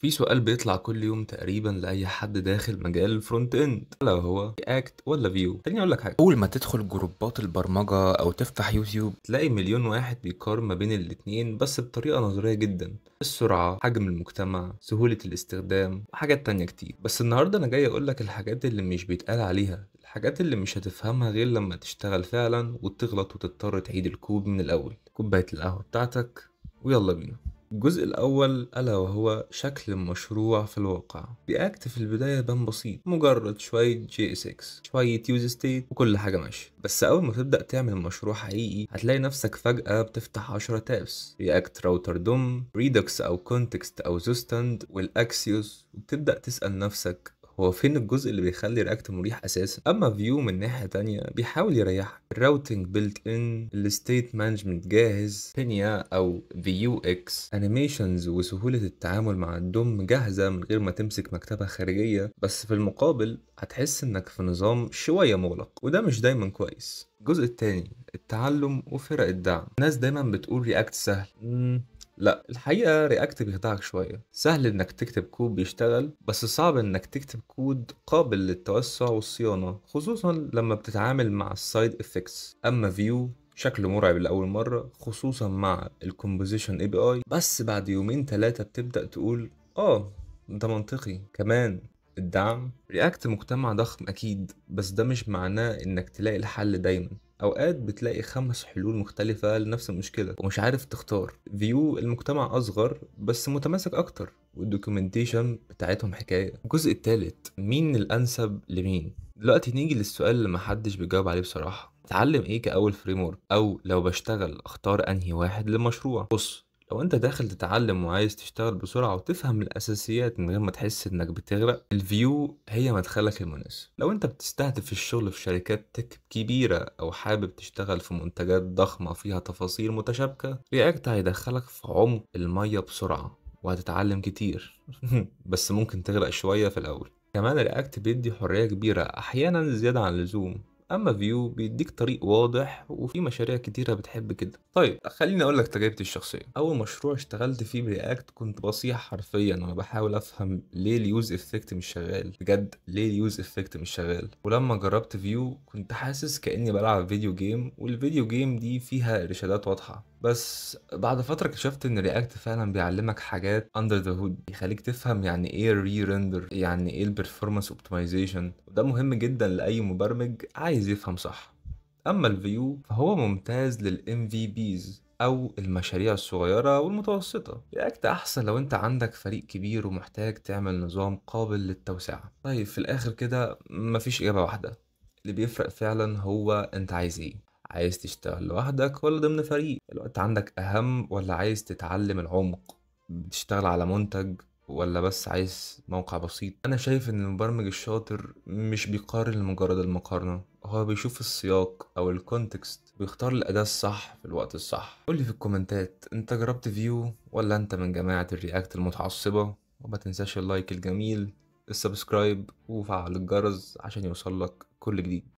في سؤال بيطلع كل يوم تقريبا لأي حد داخل مجال ال front end، الا وهو React ولا Vue. خليني اقول لك حاجه، اول ما تدخل جروبات البرمجة او تفتح يوتيوب تلاقي مليون واحد بيقارن ما بين الاتنين، بس بطريقة نظرية جدا: السرعه، حجم المجتمع، سهولة الاستخدام، وحاجات تانية كتير. بس النهارده انا جاي اقول لك الحاجات اللي مش بيتقال عليها، الحاجات اللي مش هتفهمها غير لما تشتغل فعلا وتغلط وتضطر تعيد الكود من الاول. كوباية القهوة بتاعتك ويلا بينا. الجزء الأول ألا وهو شكل المشروع في الواقع. React في البداية بان بسيط، مجرد شوية JSX، شوية useState وكل حاجة ماشية. بس أول ما تبدأ تعمل مشروع حقيقي هتلاقي نفسك فجأة بتفتح 10 tabs: React Router DOM، Redux أو Context أو Zustand وال Axios، وبتبدأ تسأل نفسك هو فين الجزء اللي بيخلي React مريح اساسا؟ اما Vue من ناحية تانية بيحاول يريحك: ال routing built in، ال state management جاهز، Pinia او Vuex، animations، وسهولة التعامل مع ال DOM جاهزة من غير ما تمسك مكتبه خارجيه. بس في المقابل هتحس انك في نظام شوية مغلق، وده مش دايما كويس. الجزء التاني: التعلم وفرق الدعم. الناس دايما بتقول React سهل. لا، الحقيقة React بيخدعك شوية. سهل انك تكتب كود بيشتغل، بس صعب انك تكتب كود قابل للتوسع والصيانة، خصوصا لما بتتعامل مع ال side effects. اما Vue شكله مرعب لأول مرة، خصوصا مع ال composition API، بس بعد يومين ثلاثة بتبدأ تقول اه ده منطقي. كمان الدعم، React مجتمع ضخم اكيد، بس ده مش معناه انك تلاقي الحل دايما. اوقات بتلاقي 5 حلول مختلفة لنفس المشكلة ومش عارف تختار. Vue المجتمع اصغر بس متماسك اكتر، وال documentation بتاعتهم حكاية. الجزء الثالث: مين الانسب لمين. دلوقتي نيجي للسؤال اللي محدش بيجاوب عليه بصراحة: اتعلم ايه كأول framework؟ او لو بشتغل اختار انهي واحد للمشروع؟ بص، لو انت داخل تتعلم وعايز تشتغل بسرعة وتفهم الأساسيات من غير ما تحس انك بتغرق، ال Vue هي مدخلك المناسب. لو انت بتستهدف الشغل في شركات tech كبيرة او حابب تشتغل في منتجات ضخمة فيها تفاصيل متشابكة، React هيدخلك في عمق المية بسرعة وهتتعلم كتير بس ممكن تغرق شوية في الأول. كمان React بيدي حرية كبيرة، أحيانا زيادة عن اللزوم. اما Vue بيديك طريق واضح، وفي مشاريع كتيرة بتحب كده. طيب خليني اقول لك تجربتي الشخصية. اول مشروع اشتغلت فيه ب React كنت بصيح حرفيا وانا بحاول افهم ليه ال useEffect مش شغال. بجد ليه ال useEffect مش شغال؟ ولما جربت Vue كنت حاسس كاني بلعب video game، وال video game دي فيها ارشادات واضحة. بس بعد فترة اكتشفت ان React فعلا بيعلمك حاجات under the hood، بيخليك تفهم يعني ايه re-render، يعني ايه ال performance optimization، وده مهم جدا لاي مبرمج عايز يفهم صح. اما ال Vue فهو ممتاز لل MVPs او المشاريع الصغيرة والمتوسطة. React احسن لو انت عندك فريق كبير ومحتاج تعمل نظام قابل للتوسعة. طيب في الاخر كده مفيش اجابة واحدة، اللي بيفرق فعلا هو انت عايز ايه. عايز تشتغل لوحدك ولا ضمن فريق؟ الوقت عندك أهم ولا عايز تتعلم العمق؟ بتشتغل على منتج ولا بس عايز موقع بسيط؟ أنا شايف إن المبرمج الشاطر مش بيقارن لمجرد المقارنة، هو بيشوف السياق أو ال context ويختار الأداة الصح في الوقت الصح. قولي في الكومنتات، أنت جربت Vue ولا أنت من جماعة ال React المتعصبة؟ وما تنساش ال like الجميل، ال subscribe، وفعل الجرس عشان يوصلك كل جديد.